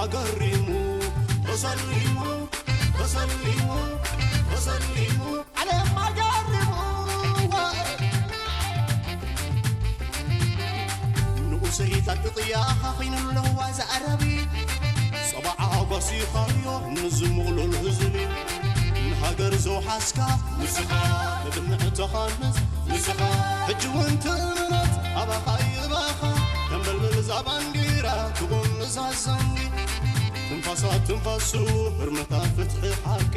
ኣገሪሙ ተሰሊሙ ተሰሊሙ ተሰሊሙ ዓለም ኣገሪሙ ንኡሰይታት ጥጥያ ኻኺኑ ኣለዋ ዘዕረቢ ጸባዓ ጓሲኻዮ ንዝምቕሉል ህዝቢ ንሃገር ዘውሓስካ ንስኻ ንድምዕ ተኻንስ ንስኻ ሕጂ እውን ትእምነት ኣባኻ ይባኻ ተንበልብል እዛ ባንዲራ ትቑም እዛ ዘንጊ ትንፋሳ ትንፋሱ ህርመታ ፍትሒ ሓቂ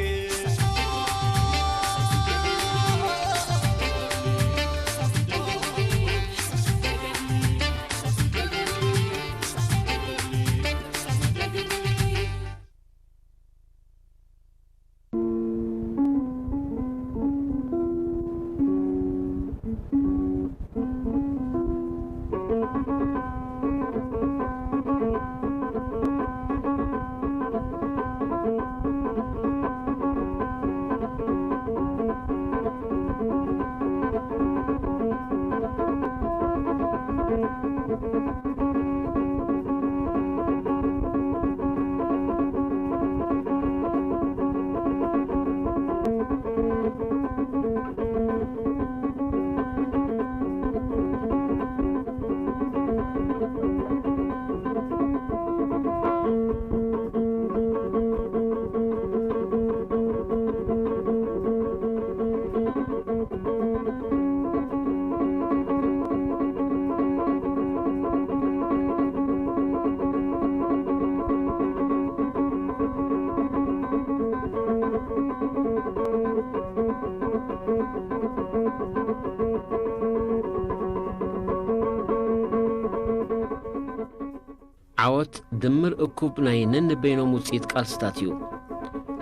ዓወት ድምር እኩብ ናይ ነንበይኖም ውጽኢት ቃልስታት እዩ።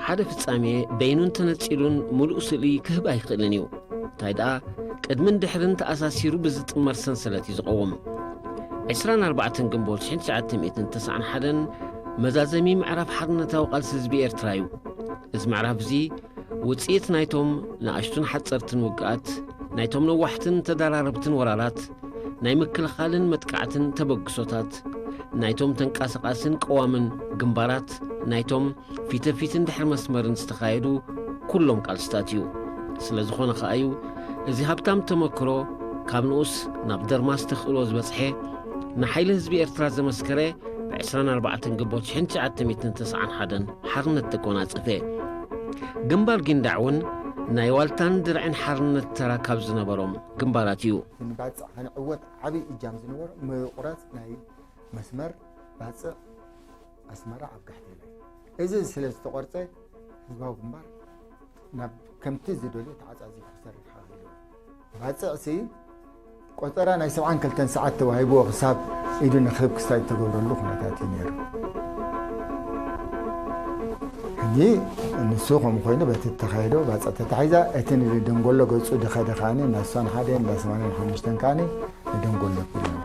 ሓደ ፍጻሜ በይኑን ተነጺሉን ምሉእ ስእሊ ክህብ ኣይኽእልን እዩ። እንታይ ደኣ፣ ቅድምን ድሕርን ተኣሳሲሩ ብዝጥመር ሰንሰለት እዩ ዝቐውም። ዕስራን ኣርባዕተን ግንቦት ሽሕን ትሽዓተ ሚእትን ተስዓን ሓደን መዛዘሚ ምዕራፍ ሓርነታዊ ቃልሲ ህዝቢ ኤርትራ እዩ። እዚ ምዕራፍ እዚ ውጽኢት ናይቶም ንኣሽቱን ሓጸርትን ውግኣት፣ ናይቶም ነዋሕትን ተደራረብትን ወራራት፣ ናይ ምክልኻልን መጥቃዕትን ተበግሶታት፣ ናይቶም ተንቀሳቓስን ቀዋምን ግንባራት፣ ናይቶም ፊተፊትን ድሕሪ መስመርን ዝተኻየዱ ኩሎም ቃልስታት እዩ። ስለ ዝኾነ ኸኣ እዩ እዚ ሃብታም ተመክሮ ካብ ንኡስ ናብ ደርማስ ተኽእሎ ዝበጽሐ፣ ንሓይሊ ህዝቢ ኤርትራ ዘመስከረ፣ ብ ዕስራን ኣርባዕተን ግንቦት ሽሕን ትሽዓተ ሚእትን ተስዓን ሓደን ሓርነት ተጎናጸፈ። ግንባር ጊንዳዕ እውን ናይ ዋልታን ድርዕን ሓርነት ተራ ካብ ዝነበሮም ግንባራት እዩ። ንባጽዕ ከነዕወት ዓብዪ እጃም ዝነበሮ ምቑራጽ ናይ መስመር ባጽዕ ኣስመራ ኣብ ጋሕቴላይ። እዚ ስለ ዝተቖርጸ ህዝባዊ ግንባር ናብ ከምቲ ዝደልዮ ተዓጻጺፉ ክሰርሕ ይኽእል። ባጽዕሲ ቆጸራ ናይ ሰብዓን ክልተን ሰዓት ተዋሂብዎ ክሳብ ኢዱ ንክህብ ክስታይ እተገብረሉ ኩነታት እዩ ነይሩ። ሕጂ ንሱ ከምኡ ኮይኑ በቲ እተኻየዶ ባጽዕ ተታሒዛ፣ እቲ ንደንጎሎ ገጹ ድኸደ ከኣኒ እንዳ ስሳን ሓደን እንዳ ሰማንያን ሓሙሽተን ከኣኒ ንደንጎሎ ኣቢሉ።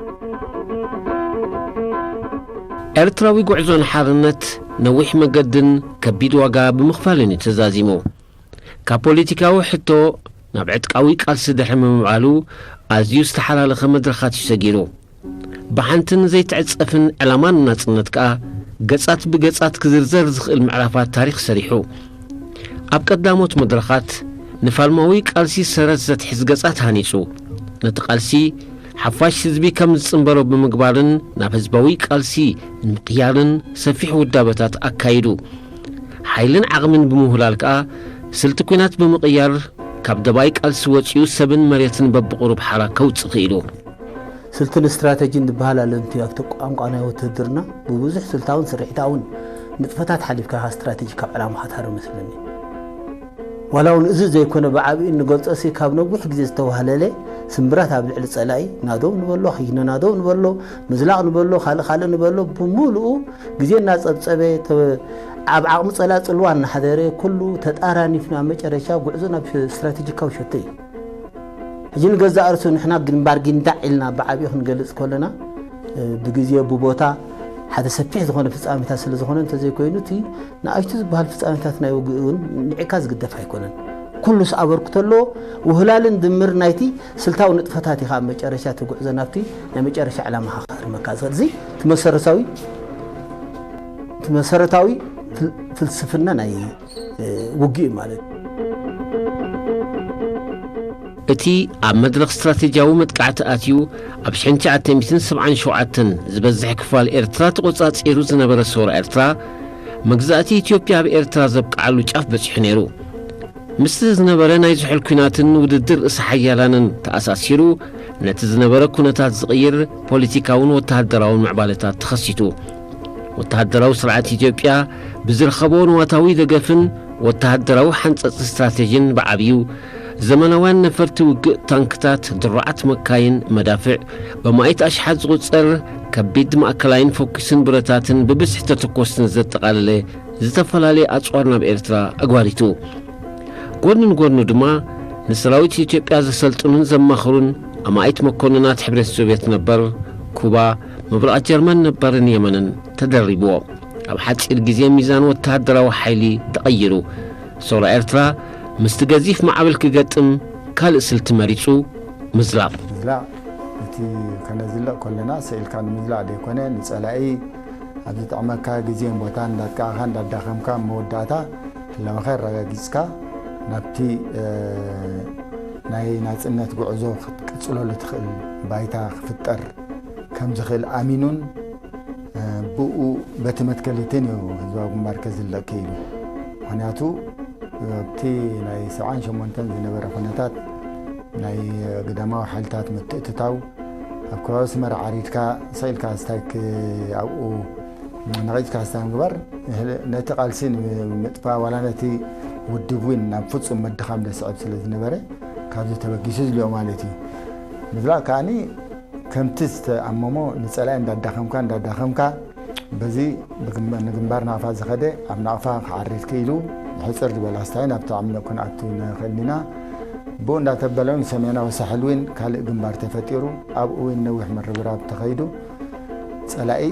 ኤርትራዊ ጉዕዞ ንሓርነት ነዊሕ መገድን ከቢድ ዋጋ ብምኽፋልን እዩ ተዛዚሙ። ካብ ፖለቲካዊ ሕቶ ናብ ዕጥቃዊ ቃልሲ ድሕሪ ምምዕባሉ ኣዝዩ ዝተሓላለኸ መድረኻት እዩ ሰጊሩ። ብሓንትን ዘይትዕጸፍን ዕላማን ናጽነት ከኣ ገጻት ብገጻት ክዝርዘር ዝኽእል ምዕራፋት ታሪኽ ሰሪሑ። ኣብ ቀዳሞት መድረኻት ንፋልማዊ ቃልሲ ሰረት ዘትሕዝ ገጻት ሃኒጹ። ነቲ ቃልሲ ሓፋሽ ህዝቢ ከም ዝጽንበሮ ብምግባርን ናብ ህዝባዊ ቃልሲ ንምቕያርን ሰፊሕ ውዳበታት ኣካይዱ። ሓይልን ዓቕምን ብምውህላል ከኣ ስልቲ ኲናት ብምቕያር ካብ ደባይ ቃልሲ ወጺኡ ሰብን መሬትን በብቑሩብ ሓራ ከውጽእ ክኢሉ። ስልትን ስትራተጂን ዝበሃል ኣሎ። ኣብቲ ቋንቋ ናይ ውትህድርና ብብዙሕ ስልታውን ስርሒታውን ንጥፈታት ሓሊፍካ ኢኻ ስትራተጂ ካብ ዕላማኻ ትሃርም መስለኒ። ዋላ እውን እዚ ዘይኮነ ብዓቢኡ እንገልጾሲ ካብ ነዊሕ ግዜ ዝተዋህለለ ስምብራት ኣብ ልዕሊ ጸላኢ ናደው ንበሎ፣ ኺጅነና ደው ንበሎ፣ ምዝላቕ ንበሎ፣ ካልእ ካልእ ንበሎ ብምሉኡ ግዜ እናጸብጸበ፣ ኣብ ዓቕሚ ጸላኢ ጽልዋ እናሓደረ፣ ኩሉ ተጣራኒፍና መጨረሻ ጉዕዞ ናብ ስትራተጂካዊ ሸቶ እዩ። ሕጂ ንገዛእ ርእሱ ንሕና ግንባር ጊንዳዕ ኢልና ብዓቢኡ ክንገልጽ ከለና፣ ብግዜ ብቦታ ሓደ ሰፊሕ ዝኾነ ፍጻሜታት ስለ ዝኾነ እንተዘይኮይኑ፣ እቲ ንኣሽቱ ዝበሃል ፍጻሜታት ናይ ውግእ እውን ንዒካ ዝግደፍ ኣይኮነን። ኩሉስ ኣበርክቶ ኣለዎ። ውህላልን ድምር ናይቲ ስልታዊ ንጥፈታት ኢኻ ኣብ መጨረሻ እቲ ጉዕዞ ናብቲ ናይ መጨረሻ ዕላማኻ ከህርመካ ዝኽእል። እዚ እቲ መሰረታዊ መሰረታዊ ፍል-፣ ፍልስፍና ናይ፣ እ፣ ውግእ ማለት እዩ። እቲ ኣብ መድረኽ ስትራቴጂያዊ መጥቃዕቲ ኣትዩ፣ ኣብ ሽሕን ትሽዓተ ሚእትን ሰብዓን ሸውዓተን ዝበዝሕ ክፋል ኤርትራ ተቖጻጺሩ ዝነበረ ሰውራ ኤርትራ፣ መግዛእቲ ኢትዮጵያ ኣብ ኤርትራ ዘብቅዓሉ ጫፍ በጺሑ ነይሩ። ምስቲ ዝነበረ ናይ ዝሑል ኲናትን ውድድር ርእሰ ሓያላንን ተኣሳሲሩ፣ ነቲ ዝነበረ ኩነታት ዝቕይር ፖለቲካውን ወተሃደራውን ምዕባለታት ተኸሲቱ። ወተሃደራዊ ስርዓት ኢትዮጵያ ብዝረኸቦ ንዋታዊ ደገፍን ወተሃደራዊ ሓንጸጽ ስትራቴጂን ብዓብዩ፣ ዘመናውያን ነፈርቲ ውግእ፣ ታንክታት፣ ድሩዓት መካይን፣ መዳፍዕ፣ በማኢት ኣሽሓት ዝቑጸር ከቢድ ማእከላይን ፈኲስን ብረታትን ብብዝሒ ተተኮስትን ዘጠቓለለ ዝተፈላለየ ኣጽዋር ናብ ኤርትራ ኣጓሪቱ። ጎኒ ንጎኑ ድማ ንሰራዊት ኢትዮጵያ ዘሰልጥኑን ዘማኽሩን ኣማኢት መኮንናት ሕብረት ሶቭየት ነበር፣ ኩባ፣ ምብራቕ ጀርመን ነበርን የመንን ተደሪብዎ። ኣብ ሓጺር ግዜ ሚዛን ወተሃደራዊ ሓይሊ ተቐይሩ። ሰውራ ኤርትራ ምስቲ ገዚፍ ማዕበል ክገጥም ካልእ ስልቲ መሪጹ፣ ምዝላቕ። ምዝላቕ እቲ ከነዝልቕ ከለና ስኢልካ ንምዝላቕ ዘይኮነ፣ ንጸላኢ ኣብ ዝጥዕመካ ግዜን ቦታን እንዳጥቃዕካ እንዳዳኸምካ፣ መወዳእታ ህላወኻ ኣረጋጊጽካ ናብቲ፣ እ፣ ናይ ናጽነት ጉዕዞ ክትቅጽለሉ ትኽእል ባይታ ክፍጠር ከም ዝኽእል ኣሚኑን፣ እ፣ ብኡ በቲ መትከል እትን እዩ ህዝባዊ ግንባር ከዝልቕ ክኢሉ። ምኽንያቱ ኣብቲ ናይ ሰብዓን ሸሞንተን ዝነበረ ኩነታት ናይ ግዳማዊ ሓይልታት ምትእትታው ኣብ ከባቢ ኣስመራ ዓሪድካ ስቕ ኢልካ ስታይ ክ-፣ ኣብኡ ነቒጽካ ስታይ ምግባር፣ ነቲ ቃልሲ ንምጥፋእ ዋላ ነቲ ውድብ እውን ናብ ፍጹም ምድኻም ዘስዕብ ስለ ዝነበረ፣ ካብዚ ተበጊሱ ዝልኦ ማለት እዩ። ምዝላቕ ከኣኒ ከምቲ ዝተኣመሞ ንጸላኢ እንዳዳኸምካ እንዳዳኸምካ፣ በዚ ብግንባ-፣ ንግንባር ናቕፋ ዝኸደ ኣብ ናቕፋ ክዓርድ ክኢሉ፣ ሕጽር ዝበለ ኣስታይ ናብቲ ዓሚቕ ክንኣቱ ንኽእል ኢና። ብኡ እንዳተበለ እውን ሰሜናዊ ሳሕል እውን ካልእ ግንባር ተፈጢሩ፣ ኣብኡ እውን ነዊሕ ምርብራብ ተኸይዱ። ጸላኢ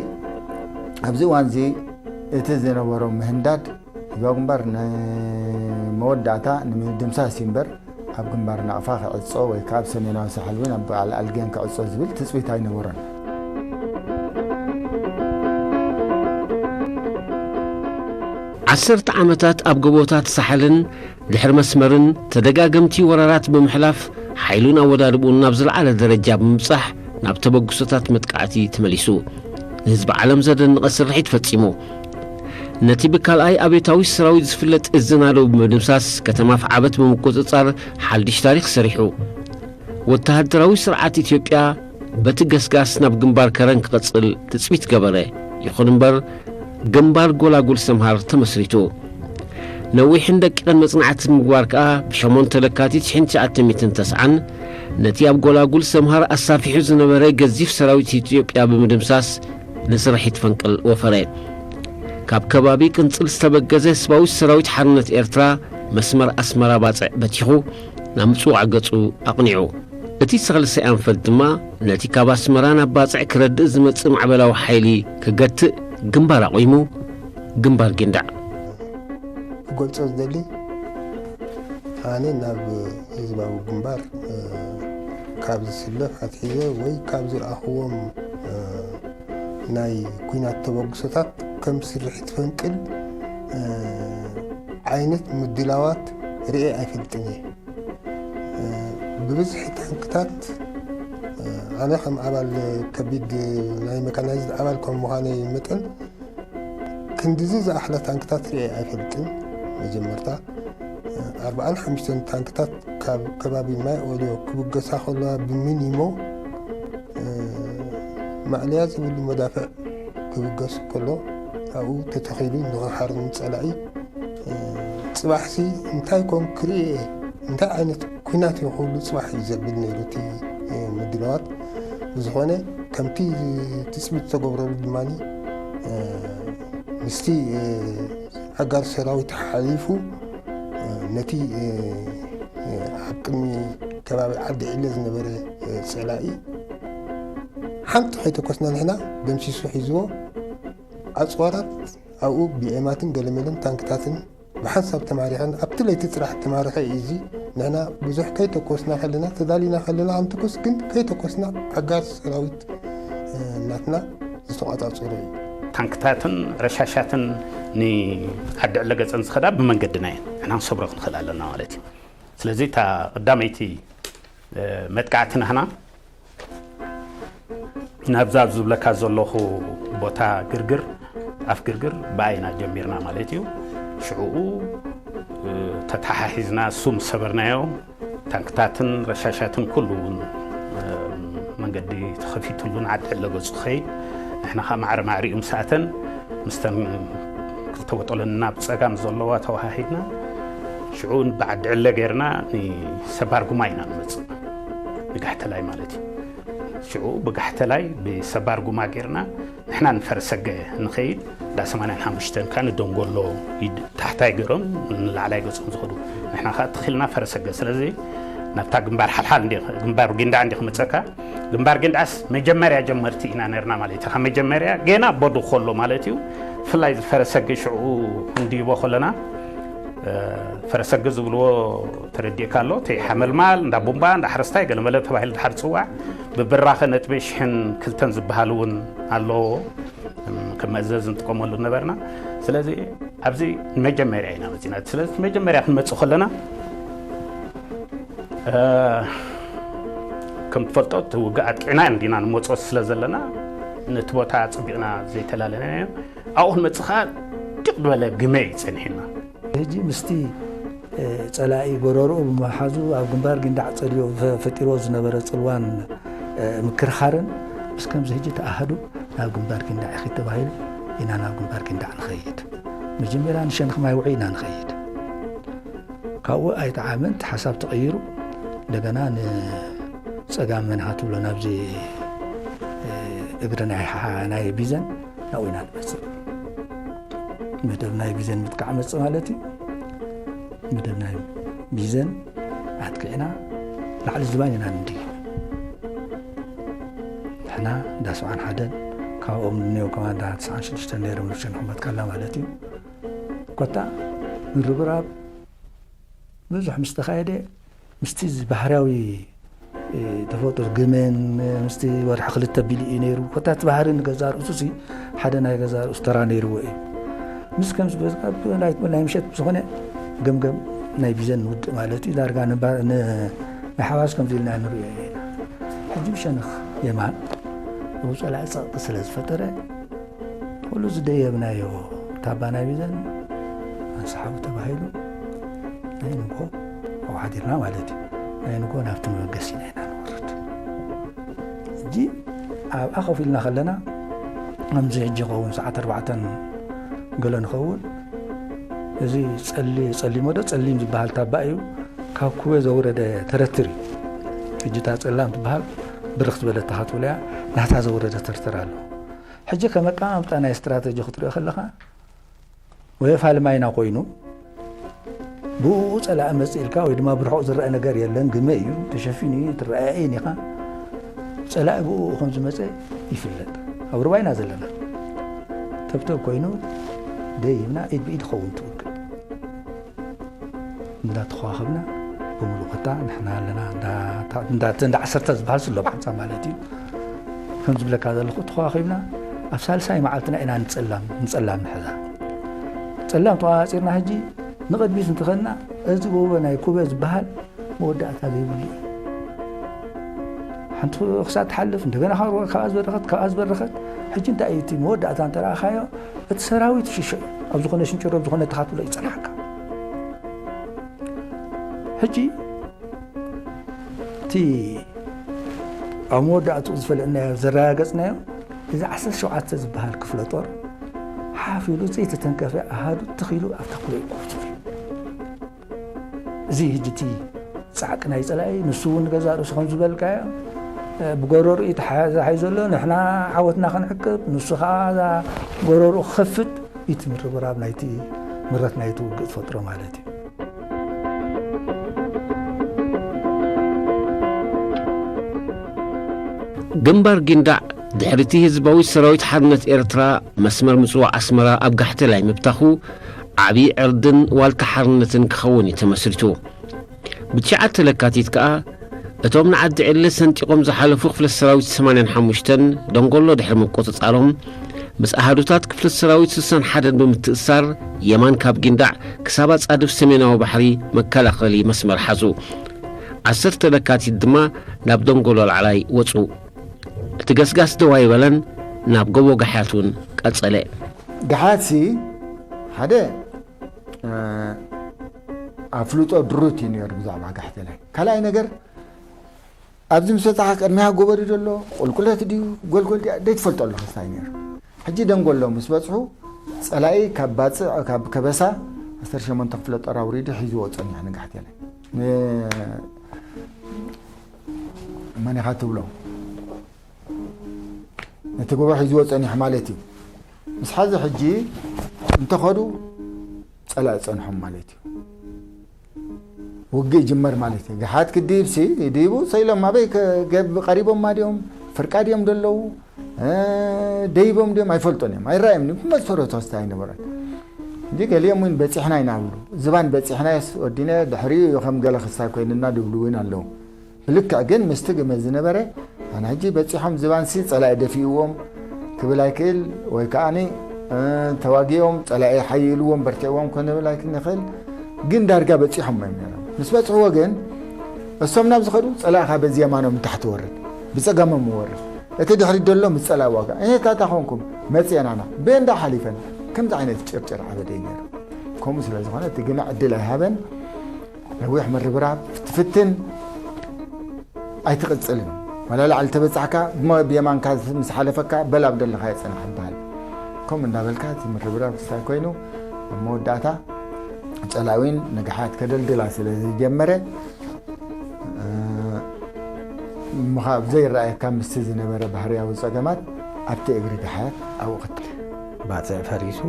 ኣብዚ እዋን እዚ እቲ ዝነበሮ ምህንዳድ ህዝባዊ ግንባር ንመወዳእታ ንምድምሳስ እዩ እምበር፣ ኣብ ግንባር ናቕፋ ክዕጾ ወይ ከኣ ኣብ ሰሜናዊ ሳሕል እውን ኣብ በዓል ኣልጌን ክዕጾ ዝብል ትጽቢት ኣይነበሮን። ዓሰርተ ዓመታት ኣብ ጎቦታት ሳሕልን ድሕሪ መስመርን ተደጋገምቲ ወራራት ብምሕላፍ፣ ሓይሉን ኣወዳድብኡን ናብ ዝለዓለ ደረጃ ብምብጻሕ፣ ናብ ተበግሶታት መጥቃዕቲ ተመሊሱ። ንህዝቢ ዓለም ዘደንቐ ስርሒት ፈጺሙ። ነቲ ብካልኣይ ኣብዮታዊ ሰራዊት ዝፍለጥ እዝን ኣደው ብምድምሳስ፣ ከተማ ፍዓበት ብምቁጽጻር ሓድሽ ታሪኽ ሰሪሑ። ወተሃደራዊ ስርዓት ኢትዮጵያ በቲ ገስጋስ ናብ ግንባር ከረን ክቕጽል ትጽቢት ገበረ። ይኹን እምበር፣ ግንባር ጎላጉል ሰምሃር ተመስሪቱ። ነዊሕን ደቂቕን መጽናዕቲ ምግባር ከኣ፣ ብሸሞንተ ለካቲት ሽሕን ትሽዓተ ሚእትን ተስዓን ነቲ ኣብ ጎላጉል ሰምሃር ኣሳፊሑ ዝነበረ ገዚፍ ሰራዊት ኢትዮጵያ ብምድምሳስ፣ ንስርሒት ፈንቅል ወፈረ። ካብ ከባቢ ቅንጽል ዝተበገዘ ህዝባዊ ሰራዊት ሓርነት ኤርትራ፣ መስመር ኣስመራ ባጽዕ በቲኹ፣ ናብ ምጽዋዕ ገጹ ኣቕኒዑ። እቲ ሳልሳይ ኣንፈት ድማ፣ ነቲ ካብ ኣስመራ ናብ ባጽዕ ክረድእ ዝመጽእ ማዕበላዊ ሓይሊ ክገትእ ግንባር ኣቑሙ፣ ግንባር ጊንዳዕ። ክገልጾ ዝደሊ፣ ኣነ ናብ ህዝባዊ ግንባር፣ እ፣ ካብ ዝስለፍ ኣትሒዘ ወይ ካብ ዝረኣኽዎም፣ እ፣ ናይ ኲናት ተበግሶታት ከም ስርሒት ፈንቅል፣ እ፣ ዓይነት ምድላዋት ርእየ ኣይፈልጥን እየ። እ፣ ብብዝሒ ታንክታት፣ እ፣ ኣነ ከም ኣባል ከቢድ ናይ መካናይዝድ ኣባል ከም ምዃነይ መጠን፣ ክንድዚ ዝኣኽላ ታንክታት ርእየ ኣይፈልጥን። መጀመርታ፣ እ፣ ኣርብዓን ሓሙሽተን ታንክታት ካብ ከባቢ ማይ ኦልዮ ክብገሳ ከለዋ ብሚኒሞ፣ እ፣ ማእለያ ዘይብሉ መዳፍዕ ክብገስ ከሎ፣ ኣብኡ ተተኺሉ ንኽሓርም ጸላኢ፣ እ፣ ጽባሕሲ እንታይ ኮን ክርኢ እየ፣ እንታይ ዓይነት ኲናት እዩ ክብሉ ጽባሕ እዩ ዘብል ነይሩ እቲ፣ እ፣ ምድላዋት። ብዝኾነ፣ ከምቲ ትጽቢት ዝተገብረሉ ድማ፣ እ፣ ምስቲ፣ እ፣ ኣጋር ሰራዊት ሓሊፉ፣ እ፣ ነቲ፣ እ፣ እ፣ ኣብ ቅድሚ ከባቢ ዓዲ ዒለ ዝነበረ፣ እ፣ ጸላኢ ሓንቲ ከይተኮስና ንሕና ደምሲሱ ሒዝዎ። ኣጽዋራት ኣብኡ ቢኤማትን ገለመለን ታንክታትን ብሓንሳብ ተማሪኸን፣ ኣብቲ ለይቲ ጥራሕ ተማሪኸ እዩ። እዚ ንሕና ብዙሕ ከይተኮስና ከለና፣ ተዳሊና ከለና ክንትኩስ ግን ከይተኮስና ኣጋር ሰራዊት፣ እ፣ ናትና ዝተቋጻጸሩ እዩ። ታንክታትን ረሻሻትን ንዓዲ ዕለ ገጸን ዝኸዳ ብመንገድና እየን። ንሕና ክንሰብሮ ክንኽእል ኣለና ማለት እዩ። ስለዚ እታ ቀዳመይቲ መጥቃዕቲ ናህና ናብዛ ዝብለካ ዘለኹ ቦታ ግርግር ኣፍ ግርግር ብኣይና ጀሚርና ማለት እዩ። ሽዕኡ ተተሓሒዝና እሱ ምስ ሰበርናዮ ታንክታትን ረሻሻትን ኩሉ እውን መንገዲ ተኸፊትሉን ዓዲ ዕለ ገጹ ክኸይድ ንሕና ከዓ ማዕረ ማዕሪኡ ምስ ኣተን ምስተን ክልተ ወጠለንና ብጸጋም ዘለዋ ተወሃሂድና ሽዑ ብዓዲ ዕለ ገይርና ንሰባር ጉማ ኢና ንመጽእ ንጋሕተላይ ማለት እዩ። ሽዑ ብጋሕተላይ ብሰባር ጉማ ገይርና ንሕና ንፈረሰገ ንኸይድ እንዳ ሰማንያን ሓሙሽተን ከዓ ንደንጎሎ ኢድ ታሕታይ ገይሮም ንላዕላይ ገጾም ዝኸዱ ንሕና ከዓ ትኺልና ፈረሰገ ስለዚ ናብታ ግንባር ሓልሓል ግንባር ጊንዳዕ እንዲ ክመፀካ ግንባር ጊንዳዕስ መጀመርያ ጀመርቲ ኢና ነርና ማለት እዩ ካብ መጀመርያ ገና በዱ ከሎ ማለት እዩ ብፍላይ ፈረሰገ ሽዑ ክንድይቦ ከለና ፈረሰገ ዝብልዎ ተረዲእካ ኣሎ እቲ ሓመልማል እንዳ ቡምባ እንዳ ሓረስታይ ገለመለ ተባሂሉ ድሓር ፅዋዕ ብብራኸ ነጥቢ ሽሕን ክልተን ዝበሃል እውን ኣለዎ ከም መእዘዝ ንጥቀመሉ ነበርና ስለዚ ኣብዚ መጀመርያ ኢና መፂና ስለዚ መጀመርያ ክንመፅእ ከለና ከም ትፈልጦ እቲ ውግእ ኣጥቂዕና እንዲና ንመፅኦ ስለ ዘለና ነቲ ቦታ ፀቢቕና ዘይተላለናዮ ኣብኡ ክንመፅእ ከዓ ድቕ ዝበለ ግመ እዩ ፀኒሕና ሕጂ ምስቲ ጸላኢ ጎረርኡ ብምሓዙ ኣብ ግንባር ጊንዳዕ ጸልዮ ፈጢርዎ ዝነበረ ጽልዋን ምክርኻርን ምስ ከምዚ ሕጂ ተኣሃዱ ናብ ግንባር ጊንዳዕ ኢኺድ ተባሂሉ ኢና ናብ ግንባር ጊንዳዕ ንኸይድ። መጀመርያ ንሸነኽ ማይ ውዒ ኢና ንኸይድ። ካብኡ ኣይጠዓመን፣ እቲ ሓሳብ ተቐይሩ እንደገና ንጸጋም መንሃ ትብሎ ናብዚ እግሪ ናይ ቢዘን ናብኡ ኢና ንመጽእ። መደብ ናይ ቢዘን ምጥቃዕ መጽእ ማለት እዩ። መደብ ናይ ቢዘን ኣጥቂዕና ላዕሊ ዝባን ኢና ንድይብ። ንሕና እንዳ ሰብዓን ሓደን ካብኦም ንኔው ከማ እንዳ ተስዓን ሽዱሽተን ነይሮም ንሸንኹም መትከልና ማለት እዩ። ኮታ ምርብራብ ብዙሕ ምስ ተኻየደ ምስቲ ባህርያዊ ተፈጥሮ ግመን ምስቲ ወርሒ ክልተ ቢሉ እዩ ነይሩ ኮታ እቲ ባህሪ ንገዛ ርእሱ ሲ ሓደ ናይ ገዛ ርእሱ ተራ ነይርዎ እዩ ምስ ከም ናይ ምሸት ዝኾነ ገምገም ናይ ቢዘን ንውድእ ማለት እዩ ዳርጋ ናይ ሓዋስ ከምዚ ኢልና ንሪኦ ኢና ሕጂ ብሸነኽ የማን ብፀላኢ ፀቕጢ ስለ ዝፈጠረ ኩሉ ዝደየብናዮ ታባ ናይ ቢዘን ኣንስሓቡ ተባሂሉ ናይ ንጎ ኣብኡ ሓዲርና ማለት እዩ ናይ ንጎ ናብቲ መበገሲና ኢና ንወርድ ሕጂ ኣብኣ ኮፍ ኢልና ከለና ከምዚ ሕጂ ይኸውን ሰዓት ኣርባዕተን ገሎ ንኸውን እዚ ጸሊሞ ዶ ጸሊም ዝበሃል ታባ እዩ ካብ ኩበ ዘውረደ ተረትር እዩ ሕጂ እታ ጸላም ትበሃል ብርኽ ዝበለታ ክትብለያ ናታ ዘውረደ ተርተር ኣሎ ሕጂ ከም ኣቀማምጣ ናይ ስትራተጂ ክትሪኦ ከለኻ ወይ ፋልማይና ኮይኑ ብኡ ጸላኢ መጽእ ኢልካ ወይ ድማ ብርሑቕ ዝረአ ነገር የለን ግመ እዩ ተሸፊኑ እዩ ትረኣየን ኢኻ ጸላኢ ብኡ ከም ዝመጸ ይፍለጥ ኣብ ሩባይና ዘለና ተብተብ ኮይኑ ደይብና ኢድ ብኢድ ኸውን ትውግእ እንዳተኸዋኸብና ብምሉእ ኮታ ንሕና ኣለና እንዳ ዓሰርተ ዝበሃል ስሎ ብሓንሳብ ማለት እዩ ከም ዝብለካ ዘለኹ ተኸዋኺብና ኣብ ሳልሳይ መዓልትና ኢና ንጸላም ንጸላም ንሕዛ ጸላም ተቋጻጺርና ሕጂ ንቕድሚት እንትኸድና እዚ ጎቦ ናይ ኩበ ዝበሃል መወዳእታ ዘይብሉ እዩ ሓንቲ ክሳብ ትሓልፍ እንደገና ካብ ዝበረኸት ካብ ዝበረኸት ሕጂ እንታይ እዩ እቲ መወዳእታ እንተረኣኻዮ እቲ ሰራዊት ሽሾ እዩ ኣብ ዝኾነ ሽንጭሮ ኣብ ዝኾነ ተኻትሎ ይፀናሓካ ሕጂ እቲ ኣብ መወዳእትኡ ዝፈለጥናዮ ዘረጋገፅናዮ እዚ ዓሰርተ ሸውዓተ ዝበሃል ክፍለ ጦር ሓፍ ኢሉ ዘይተተንከፈ ኣሃዱ ትኺሉ ኣብታ ኩበ ይቆርቱ እዚ ህጂ እቲ ጻዕቂ ናይ ጸላኢ ንሱ እውን ገዛ ርእሱ ከም ዝበልካዮ ብጎረርኡ ተሓዛሒ ዘሎ ንሕና ዓወትና ክንዕቅብ ንሱ ከዓ እዛ ጎረርኡ ክኸፍት እቲ ምርብራብ ናይቲ ምረት ናይቲ ውግእ ዝፈጥሮ ማለት እዩ ግንባር ጊንዳዕ ድሕሪቲ ህዝባዊ ሰራዊት ሓርነት ኤርትራ መስመር ምጽዋዕ ኣስመራ ኣብ ጋሕተላይ ምብታኹ ዓብዪ ዕርድን ዋልታ ሓርነትን ክኸውን እዩ ተመስሪቱ። ብትሽዓተ ለካቲት ከኣ እቶም ንዓዲ ዕለ ሰንጢቖም ዝሓለፉ ክፍለ ሰራዊት ሰማንያን ሓሙሽተን ደንጎሎ ድሕሪ ምቁጽጻሮም ምስ ኣሃዱታት ክፍለ ሰራዊት ስሳን ሓደን ብምትእሳር፣ የማን ካብ ጊንዳዕ ክሳብ ኣጻድፍ ሰሜናዊ ባሕሪ መከላኸሊ መስመር ሓዙ። ዓሰርተ ለካቲት ድማ ናብ ደንጎሎ ላዕላይ ወጹ። እቲ ገስጋስ ደው ኣይበለን፣ ናብ ጎቦ ጋሕያት እውን ቀጸለ። ጋሕያትሲ ሓደ፣ እ፣ ኣፍልጦ ድሩት እዩ ነይሩ ብዛዕባ ጋሕተላይ። ካልኣይ ነገር፣ ኣብዚ ምስ በጻሕካ ቅድሚያ ጎቦ ድዩ ዘሎ፣ ቁልቁለት ድዩ፣ ጎልጎል ድያ፣ ዘይትፈልጦ ኣለኻ እንታይ ነይሩ። ሕጂ ደንጎሎ ምስ በጽሑ፣ ጸላኢ ካብ ባጽዕ፣ ካብ ከበሳ ዓሰርተ ሸሞንተ ክፍለ ጦር ኣውሪዱ ሒዝዎ ጸኒሑ ንጋሕተላይ። ን-፣ መን ኢኻ ትብሎ? ነቲ ጎቦ ሒዝዎ ጸኒሑ ማለት እዩ። ምስ ሓዚ ሕጂ እንተኸዱ ጸላኢ ጸንሖም ማለት እዩ። ውግእ ይጅመር ማለት እዩ። ጋሕያት ክድይብሲ፣ ይድይቡ ሰኢሎም ኣበይ ከ-፣ ገብ-፣ ቀሪቦማ ድዮም? ፍርቃ ድዮም ደለዉ? እ፣ ደይቦም ድዮም? ኣይፈልጦን እዮም። ኣይረኣዮም ድዮም? መሰረቱ ክስታይ ኣይነበረን። እንጂ ገሊኦም እውን በጺሕና ኢና ይብሉ። ዝባን በጺሕናዮስ ወዲነ ድሕሪኡ እዩ ከም ገለ ክስታይ ኮይንና ድብሉ እውን ኣለዉ። ብልክዕ ግን ምስቲ ግመ ዝነበረ፣ ኣነ ሕጂ በጺሖም ዝባንሲ ጸላኢ ደፊእዎም ክብል ኣይክእል፣ ወይ ከኣኒ፣ እ፣ ተዋጊኦም ጸላኢ ሓይልዎም በርቲዕዎም ክንብል ኣይክእል ንኽእል። ግን ዳርጋ በጺሖም እዮም ነይሮም። ምስ በጽሕዎ ግን እሶም ናብ ዝኸዱ ጸላኢኻ በዚ የማኖም ንታሕቲ ወርድ፣ ብጸጋሞም ወርድ። እቲ ድሕሪት ደሎ ምስ ጸላኢ ዋጋ። እኔ ታታ ኾንኩም መጽኤናና፣ ቤንዳ ሓሊፈን። ከምዚ ዓይነት ጭርጭር ዓበደ እዩ ነይሩ። ከምኡ ስለ ዝኾነ እቲ ግመ ዕድል ኣይሃበን። ነዊሕ ምርብራብ ትፍትን ኣይትቕጽልን። ዋላ ላዕሊ ተበጻሕካ፣ ብሞ-፣ ብየማንካ ምስ ሓለፈካ፣ በል ኣብ ደለኻዮ ጽናሕ ይበሃል። ከምኡ እንዳበልካ እቲ ምርብራብ ክስታይ ኮይኑ፣ ኣብ መወዳእታ ጸላዊን ንጋሕያት ከደልድላ ስለ ዝጀመረ፣ እ፣ ምኻ-፣ ዘይረኣየካ ምስቲ ዝነበረ ባህርያዊ ጸገማት ኣብቲ እግሪ ጋሕያት ኣብኡ ክትል። ባጽዕ ፈሪሱ፣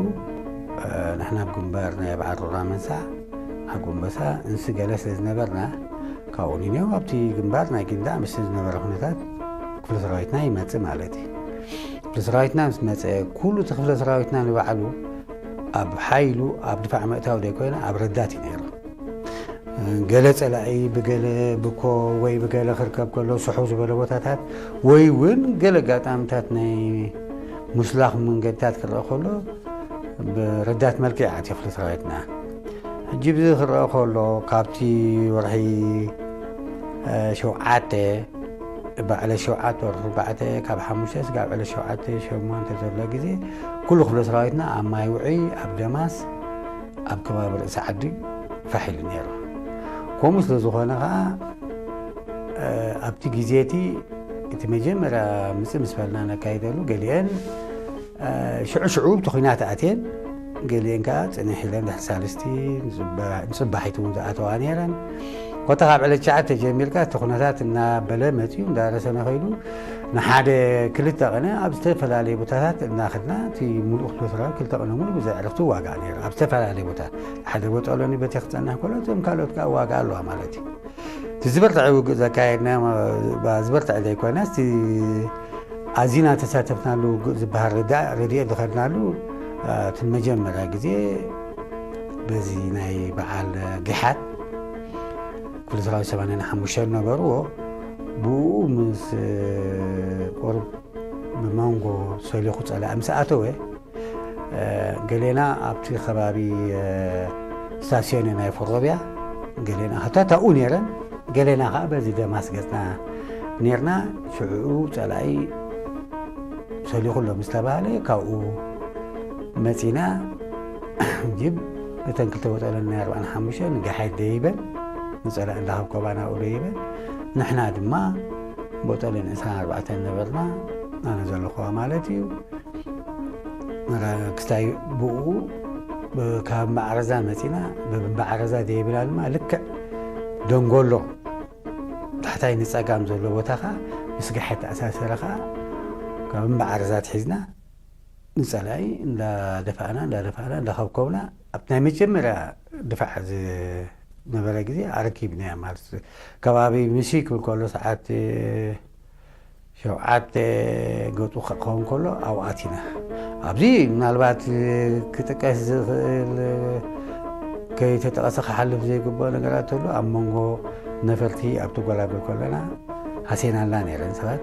እ፣ ንሕና ኣብ ግንባር ናይ በዓል ሮራ መንሳዕ፣ ሓጎንበሳ፣ እንሲ ገለ ስለ ዝነበርና፣ ካብኡ ንኔው ኣብቲ ግንባር ናይ ጊንዳዕ ምስቲ ዝነበረ ኩነታት ክፍለ ሰራዊትና ይመጽእ ማለት እዩ። ክፍለ ሰራዊትና ምስ መጸ፣ ኩሉ እቲ ክፍለ ሰራዊትና ንባዕሉ ኣብ ሓይሉ፣ ኣብ ድፋዕ ምእታው ዘይኮነ፣ ኣብ ረዳት እዩ ነይሩ። ገለ ጸላኢ ብገለ ብኮ ወይ ብገለ ክርከብ ከሎ ስሑው ዝበለ ቦታታት ወይ እውን ገለ ኣጋጣምታት ናይ ሙስላኽ መንገድታት ክረአ ከሎ ብረዳት መልክዕ ኣትዮ ክፍለ ሰራዊትና። ሕጂ ብዚ ክረአ ከሎ ካብቲ ወርሒ፣ እ፣ ሸውዓተ ባዕለ ሸውዓተ ወርሒ ኣርባዕተ ካብ ሓሙሽተ ስጋብ ዕለት ሸውዓተ ሸሞንተ ዘሎ ግዜ ኩሉ ክፍለ ሰራዊትና ኣብ ማይ ውዑይ ኣብ ደማስ ኣብ ከባቢ ርእሲ ዓዲ ፋሕ ኢሉ ነይሩ። ከምኡ ስለ ዝኾነ ኸዓ፣ እ፣ ኣብቲ ግዜ እቲ፣ እቲ መጀመርያ ምጽእ ምስ በልና ነካይደሉ፣ ገሊአን፣ እ፣ ሽዑ ሽዑ እቲ ኲናት ኣትየን፣ ገሊአን ከኣ ጽንሕ ኢለን ድሕሪ ሳልስቲ ንጽባ-፣ ንጽባሒት እውን ዝኣተዋ ነይረን። ኮታ ካብ ዕለት ትሽዓተ ጀሚርካ እቲ ኩነታት እናበለ መጺኡ፣ እንዳረሰነ ከይዱ፣ ንሓደ ክልተ ቅነ ኣብ ዝተፈላለየ ቦታታት እናኸድና፣ እቲ ሙሉእ ክፍለ ሰራዊት ክልተ ቅነ ሙሉእ ብዘይ ዕረፍቲ ዋጋ ነይሩ። ኣብ ዝተፈላለየ ቦታ፣ ሓደ ቦጦሎኒ በቲ ክጸንሕ ከሎ፣ እቶም ካልኦት ከኣ ዋጋ ኣለዋ ማለት እዩ። እቲ ዝበርትዐ ውግእ ዘካየድና፣ ባ-፣ ዝበርትዐ ዘይኮነስ፣ እቲ ኣዚና ተሳተፍናሉ ውግእ ዝበሃል ረዳ-፣ ረድኤት ዝኸድናሉ፣ አ፣ እቲ መጀመርያ ግዜ በዚ ናይ በዓል ጊሓት ክፍለ ሰራዊት ሰማንያን ሓሙሽተን ነበርዎ። ብኡ ምስ፣ እ፣ ቁሩብ ብመንጎ ሰሊኹ ጸላኢ ምስ ኣተወ፣ እ፣ ገሌና ኣብቲ ከባቢ፣ እ፣ ስታስዮን ናይ ፎሮብያ፣ ገሌና ሃታታኡ ነይረን፣ ገሌና ኸዓ በዚ ደማስ ገጽና ነይርና። ሽዑ ጸላኢ ሰሊኹ ኣሎ ምስ ተባህለ፣ ካብኡ መጺና፣ ጅብ እተን ክልተ ቦጠለን ናይ ኣርባዓን ሓሙሽተን ንጋሓይት ደይበን፣ ንጸላኢ እንዳኸብከባ ናብኡ ደይበን፣ ንሕና ድማ ቦጠለን ዕስራን ኣርባዕተን ነበርና፣ ኣነ ዘለኹዋ ማለት እዩ። መራ ክስታይ ብኡ ብ-፣ ካብ እምባዓረዛ መጺና፣ ብእምባዓረዛ ደይብና ድማ ልክዕ ደንጎሎ ታሕታይ ንጸጋም ዘሎ ቦታ ኸኣ ምስ ጋሓይት ተኣሳሰረ ኸኣ ካብ እምባዓረዛ ኣትሒዝና ንጸላኢ እንዳደፋእና፣ እንዳደፋእና፣ እንዳኸብከብና ኣብቲ ናይ መጀመርያ ድፋዕ ዝነበረ ግዜ ኣረኪብናያ ማለት እዩ። ከባቢ ምሲ ክብል ከሎ ሰዓት ሸውዓተ ገጹ ክኸውን ከሎ ኣብኡ ኣቲና። ኣብዚ ምናልባት ክጥቀስ ዝኽእል ከይተጠቐሰ ክሓልፍ ዘይግብኦ ነገራት ተሎ ኣብ መንጎ ነፈርቲ ኣብቲ ጎላጉል ከለና ሃሴናልና ነይረን ሰባት።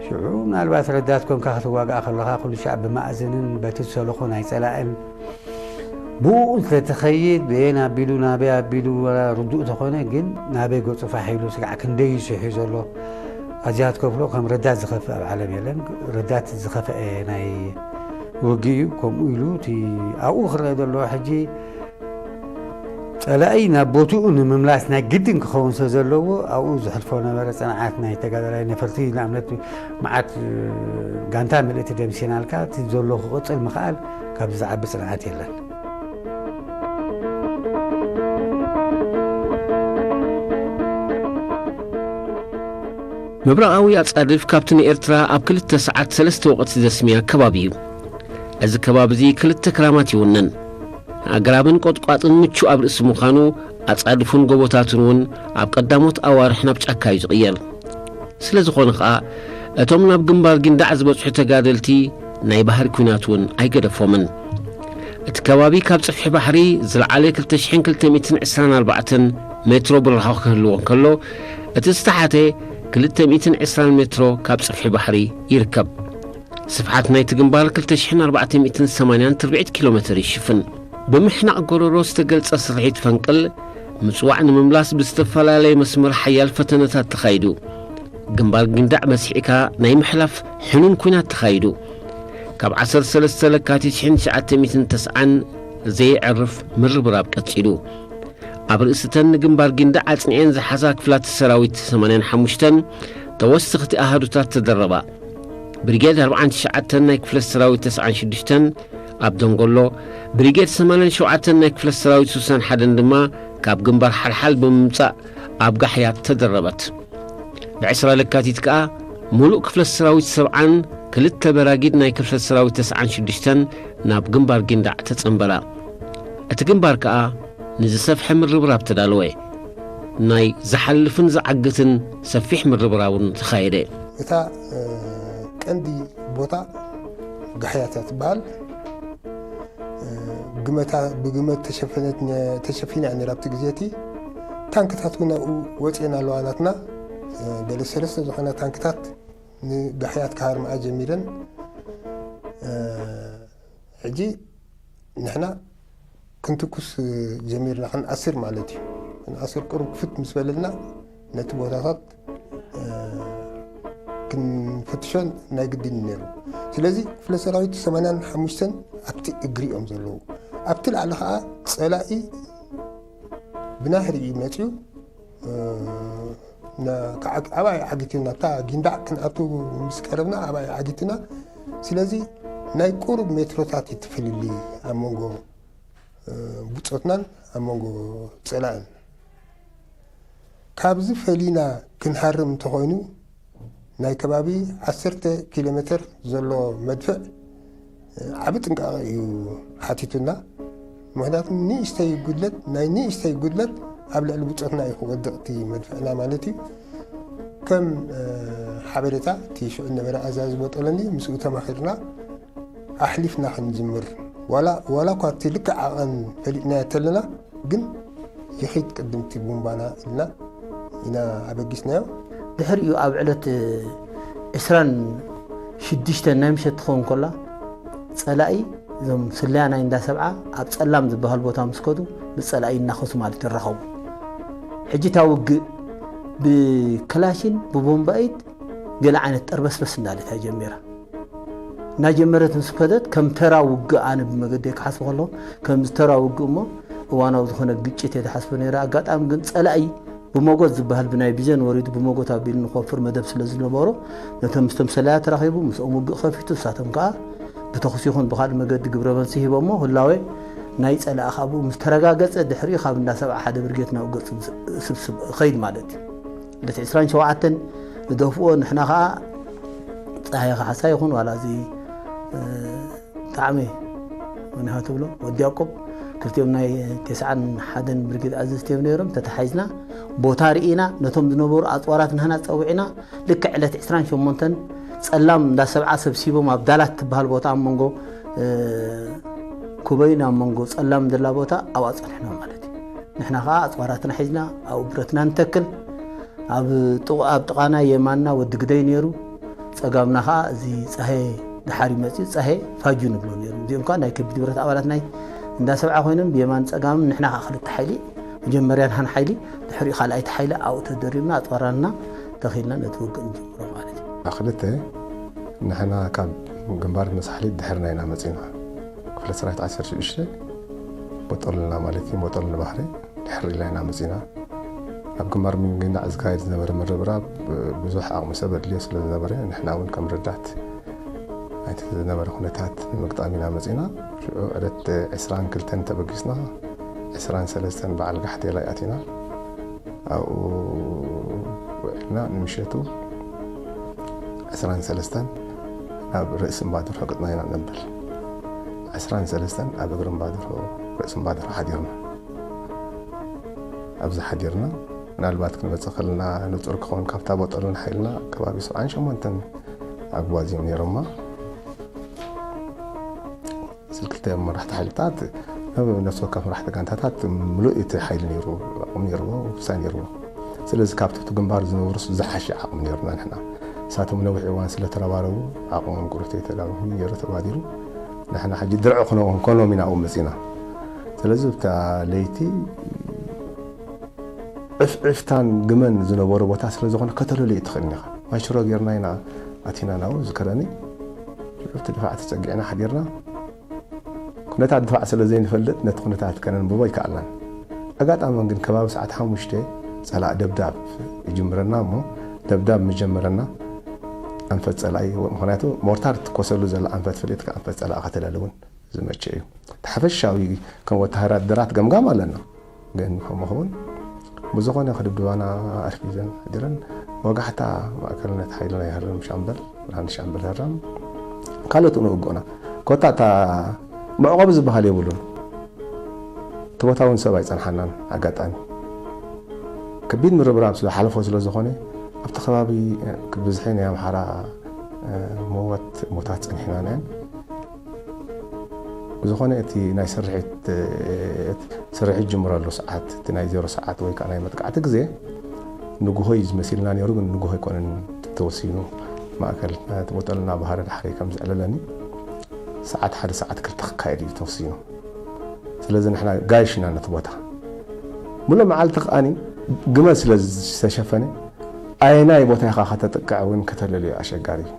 ሽዑ ምናልባት ረዳት ኮንካ ክትዋጋእ ከለኻ ኩሉ ሻዕ ብማእዝንን በቲ ዝሰለኾ ናይ ጸላእን ብኡ እንተትኸይድ ብየን ኣቢሉ ናበይ ኣቢሉ ወላ ርዱእ ተኾነ ግን ናበይ ገጹ ፋሕ ኢሉ ስጋዕ ክንደይ ይስሑ ዘሎ ኣዚያ ትከፍሎ ከም ረዳት ዝኸፍእ ኣብ ዓለም የለን። ረዳት ዝኸፍአ ናይ ውግእ እዩ። ከምኡ ኢሉ እቲ ኣብኡ ክረአ ዘለዎ ሕጂ ጸላኢ ናብ ቦትኡ ንምምላስ ናይ ግድን ክኸውን ስለ ዘለዎ ኣብኡ ዘሕልፎ ነበረ። ጽንዓት ናይ ተጋዳላይ ነፈርቲ ንኣብነት መዓት ጋንታ ምልእቲ ደምሲናልካ እቲ ዘሎ ክቕጽል ምኽኣል ካብዚ ዝዓቢ ጽንዓት የለን። ምብራቓዊ ኣጻድፍ ካብቲ ንኤርትራ ኣብ ክልተ ሰዓት ሰለስተ ወቕቲ ዘስምያ ከባቢ እዩ። እዚ ከባቢ እዚ ክልተ ክራማት ይውነን። ኣግራብን ቆጥቋጥን ምቹእ ኣብ ርእሲ ምዃኑ ኣጻድፉን ጎቦታቱን እውን ኣብ ቀዳሞት ኣዋርሕ ናብ ጫካ እዩ ዝቕየር። ስለ ዝኾነ ኸኣ እቶም ናብ ግንባር ጊንዳዕ ዝበጽሑ ተጋደልቲ ናይ ባህሪ ኲናት እውን ኣይገደፎምን። እቲ ከባቢ ካብ ጽፍሒ ባሕሪ ዝለዓለ ክልተ ሽሕን ክልተ ሚእትን ዕስራን ኣርባዕተን ሜትሮ ብራኸ ክህልዎ እንከሎ እቲ ዝተሓተ ክልተ ሚእትን ዕስራን ሜትሮ ካብ ጽፍሒ ባሕሪ ይርከብ። ስፍሓት ናይቲ ግንባር ክልተ ሽሕን ኣርባዕተ ሚእትን ሰማንያን ትርብዒት ኪሎ ሜትር ይሽፍን። ብምሕናቕ ጎረሮ ዝተገልጸ ስርሒት ፈንቅል ምጽዋዕ ንምምላስ ብዝተፈላለየ መስመር ሓያል ፈተነታት ተኻይዱ። ግንባር ጊንዳዕ በሲዕካ ናይ ምሕላፍ ሕኑን ኲናት ተኻይዱ። ካብ ዓሰርተ ሰለስተ ለካቲት ሽሕን ትሽዓተ ሚእትን ተስዓን ዘየዕርፍ ምርብራብ ቀጺሉ። ኣብ ርእሲ እተን ንግንባር ጊንዳዕ ኣጽኒዐን ዝሓዛ ክፍላተ ሰራዊት ሰማንያን ሓሙሽተን ተወሰኽቲ ኣሃዱታት ተደረባ። ብሪጌድ ኣርብዓን ትሽዓተን ናይ ክፍለ ሰራዊት ተስዓን ሽዱሽተን ኣብ ደንጎሎ፣ ብሪጌድ ሰማንያን ሸውዓተን ናይ ክፍለ ሰራዊት ስሳን ሓደን ድማ ካብ ግንባር ሓልሓል ብምምጻእ ኣብ ጋሕያት ተደረበት። ብዕስራ ለካቲት ከኣ ሙሉእ ክፍለ ሰራዊት ሰብዓን ክልተ በራጊድ ናይ ክፍለ ሰራዊት ተስዓን ሽዱሽተን ናብ ግንባር ጊንዳዕ ተጸንበራ። እቲ ግንባር ከኣ ንዝሰፍሐ ምርብራብ ተዳለወ። ናይ ዝሓልፍን ዝዓግትን ሰፊሕ ምርብራብ እውን ተኻየደ። እታ እ፣ ቀንዲ ቦታ ጋሕያት እያ ትበሃል። እ፣ ግመታ ብግመት ተሸፈነት ነ- ተሸፊና እያ ነይራ ኣብቲ ግዜ እቲ። ታንክታት እውን ኣብኡ ወፂአን ኣለዋ ናትና። እ፣ ገለ ሰለስተ ዝኾና ታንክታት ንጋሕያት ክሃርምኣ ጀሚረን። እ፣ ሕጂ ንሕና ክንትኩስ ጀሚርና፣ ክንኣስር ማለት እዩ። ክንኣስር ቅሩብ ክፍት ምስ በለልና ነቲ ቦታታት ክንፍትሾን ናይ ግድን እዩ ነይሩ። ስለዚ ክፍለ ሰራዊት ሰማንያን ሓሙሽተን ኣብቲ እግሪ እዮም ዘለዉ። ኣብቲ ላዕሊ ከዓ ፀላኢ ብናህሪ እዩ መፅዩ። እ፣ ና- ከዓግ- ኣባይ ዓጊቱና፣ እታ ጊንዳዕ ክንኣቱ ምስ ቀረብና ኣባይ ዓጊቱና። ስለዚ ናይ ቁሩብ ሜትሮታት እዩ እቲ ፍልልይ ኣብ መንጎ እ፣ ብጾትናን ኣብ መንጎ ጸላእን። ካብዚ ፈሊና ክንሃርም እንተኾይኑ ናይ ከባቢ ዓሰርተ ኪሎ ሜተር ዘሎ መድፍዕ ዓቢ ጥንቃቐ እዩ ሓቲቱና። ምኽንያቱ ንእሽተይ ጉድለት፣ ናይ ንእሽተይ ጉድለት ኣብ ልዕሊ ብጾትና እዩ ክወድቕ እቲ መድፍዕና ማለት እዩ። ከም ሓበሬታ እቲ ሽዑ ዝነበረ ኣዛዚ ቦጦለኒ ምስኡ ተማኺርና ኣሕሊፍና ክንጅምር፣ ዋላ ዋላ እኳ እቲ ልክዕ ዓቐን ፈሊጥናዮ ተለና ግን ይኺድ ቅድም እቲ ቡምባና ኢልና ኢና ኣበጊስናዮ። ድሕሪኡ ኣብ ዕለት ዕስራን ሽዱሽተን ናይ ምሸት ትኸውን ከላ ጸላኢ እዞም ስለያ ናይ እንዳ ሰብዓ ኣብ ጸላም ዝበሃል ቦታ ምስ ከዱ ምስ ጸላኢ እናኸሱ ማለት ይራኸቡ። ሕጂ እታ ውግእ ብክላሽን ብቦምባይት ገለ ዓይነት ጠርበስበስ እንዳለት እያ ጀሚራ። እናጀመረት ምስ ከደት ከም ተራ ውግእ ኣነ ብመገዲ ክሓስብ ከለኹ ከም ተራ ውግእ እሞ እዋናዊ ዝኾነ ግጭት እየ ዝሓስቦ ነይረ። ኣጋጣሚ ግን ጸላኢ ብመጎት ዝበሃል ብናይ ቢዘን ወሪዱ ብመጎት ኣቢሉ ንክወፍር መደብ ስለ ዝነበሮ ነቶም ምስቶም ሰላያ ተራኺቡ ምስኦም ውግእ ከፊቱ ንሳቶም ከዓ ብተኹሲ ይኹን ብካልእ መገዲ ግብረ መልሲ ሂቦሞ ህላወ ናይ ጸላኢ ካብኡ ምስ ተረጋገጸ ድሕሪኡ ካብ እንዳ ሰብዓ ሓደ ብርጌት ናብ ገጹ ስብስብ ኸይድ ማለት እዩ። ልት ዕስራን ሸውዓተን ንደፍኦ ንሕና ከዓ ፀሃይ ካሕሳ ይኹን ዋላ እዚ ብጣዕሚ ምንሃ ትብሎ ወዲ ያቆብ ክልቲኦም ናይ ተስዓን ሓደን ብርጌድ ኣዘዝቲ እዮም ነይሮም። ተተሓይዝና ቦታ ርኢና ነቶም ዝነበሩ ኣፅዋራት ንህና ፀዊዕና ልክዕ ዕለት ዕስራን ሸሞንተን ፀላም እንዳ ሰብዓ ሰብሲቦም ኣብ ዳላት ትበሃል ቦታ ኣብ መንጎ ኩበይን ኣብ መንጎ ፀላም ዘላ ቦታ ኣብኣ ፀኒሕና ማለት እዩ። ንሕና ከዓ ኣፅዋራትና ሒዝና ኣብኡ ብረትና ንተክል። ኣብ ጥቓ- ኣብ ጥቓና የማንና ወዲ ግደይ ነይሩ። ጸጋምና ኸዓ እዚ ጸሄ ድሓር ይመጽእ፣ ጸሄ ፋጁ ንብሎ ነይሩ። እዚኦም ከኣ ናይ ከቢድ ብረት ኣባላት ናይ እንዳ ሰብዓ ኮይኖም ብየማን ጸጋም ንሕና ኸዓ ክልተ ሓይሊ፣ መጀመርያ ንሓን ሓይሊ፣ ድሕሪኡ ካልኣይቲ ሓይሊ ኣብኡ ተደሪብና ኣጽዋራንና ተኺልና ነቲ ውግእ ንጅምሮ ማለት እዩ። ክልተ ንሕና ካብ ግንባር መሳሕሊት ድሕርና ኢና መጺና። ክፍለ ሰራዊት ዓሰርተ ሽዱሽተ ቦጦልና ማለት እዩ፣ ቦጦል ንባህሪ ድሕር ኢልና ኢና መጺና። ኣብ ግንባር ምንግናዕ ዝካየድ ዝነበረ ምርብራብ ብዙሕ ዓቕሚ ሰብ ኣድልዮ ስለ ዝነበረ ንሕና እውን ከም ረዳት ናይቲ ዝነበረ ኩነታት ንምግጣም ኢና መጺና። ሽዑ ዕለት ዕስራን ክልተን ተበጊስና ዕስራን ሰለስተን በዓል ጋሕቴላይ ኣቲና። ኣብኡ ውዒልና ንምሸቱ ዕስራን ሰለስተን ናብ ርእሲ እምባድርሆ ገጽና ኢና ነብል። ዕስራን ሰለስተን ኣብ እግሪ እምባድርሆ ርእሲ እምባድርሆ ሓዲርና። ኣብዚ ሓዲርና ምናልባት ክንመጽእ ከለና ንጹር ክኸውን ካብታ ቦጠልን ሓይልና ከባቢ ሰብዓን ሸሞንተን ኣግባዝ እዮም ነይሮማ። ስልክልተ መራሕቲ ሓይልታት ነፍሲ ወከፍ መራሕቲ ጋንታታት ምሉእ እቲ ሓይሊ ነይሩ፣ ዓቕሚ ነይርዎ፣ ውሳኔ ነይርዎ። ስለዚ ካብቲ እቲ ግንባር ዝነበሩ ዝሓሸ ዓቕሚ ነይሩና ንሕና። ንሳቶም ነዊሕ እዋን ስለ ተረባረቡ ዓቕሞም ቁሩብ ተይተጋግሑ ነይሩ ተባዲሉ። ንሕና ሕጂ ድርዒ ክነው- ከኖም ኢና ኣብኡ መጺና። ስለዚ ኣብታ ለይቲ ዕፍዕፍታን ግመን ዝነበሮ ቦታ ስለ ዝኾነ ከተለልዩ ትኽእል ኢኻ። ማይ ሽሮ ጌርና ኢና ኣቲና ናብኡ ዝከረኒ። ሽዑ እቲ ድፋዕ ተጸጊዕና ሓዲርና። ኩነታት ድፋዕ ስለ ዘይንፈልጥ ነቲ ኩነታት ከነንብቦ ኣይከኣልናን። ኣጋጣሚ ግን ከባቢ ሰዓት ሓሙሽተ ጸላእ ደብዳብ ይጅምረና እሞ ደብዳብ ምስ ጀመረና ኣንፈት ጸላኢ፣ ምኽንያቱ ሞርታር ትኮሰሉ ዘላ ኣንፈት ፍልጥ ኣንፈት ጸላኢ ከተለሊ እውን ዝመቸ እዩ። እቲ ሓፈሻዊ ከም ወተሃደራት ገምጋም ኣለና። ግን ከምኡ ኸውን ብዝኾነ ክድብድባና ኣርፊዘን ሓዲረን ወጋሕታ ማእከልነት ሓይልና ይሃርም ሻምበል፣ ብርሃን ሻምበል ሃራም ካልኦት ንውግኡና። ኮታ እታ መዕቆቢ ዝበሃል የብሉን። እቲ ቦታ እውን ሰብ ኣይጸንሓናን። ኣጋጣሚ ከቢድ ምርብራብ ስለ ሓለፎ ስለ ዝኾነ ኣብቲ ከባቢ ብዝሒ ናይ ኣምሓራ መወት ሞታት ጸኒሕና ነን። ብዝኾነ እቲ ናይ ስርሒት፣ እቲ ስርሒት ጅምረሉ ሰዓት፣ እቲ ናይ ዜሮ ሰዓት ወይ ከዓ ናይ መጥቃዕቲ ግዜ ንግሆ እዩ ዝመሲልና ነይሩ፣ ግን ንግሆ ኣይኮነን ተወሲኑ። ማእከል እቲ ቦጠልና ባህሪ ዳሕሪ ከም ዘዕለለኒ ሰዓት ሓደ ሰዓት ክልተ ክካየድ እዩ ተወሲኑ። ስለዚ ንሕና ጋይሽ ኢና ነቲ ቦታ። ሙሉእ መዓልቲ ከኣኒ ግመ ስለ ዝተሸፈነ ኣየናይ ቦታ ኢኻ ከተጥቅዕ እውን ከተለልዮ ኣሸጋሪ እዩ።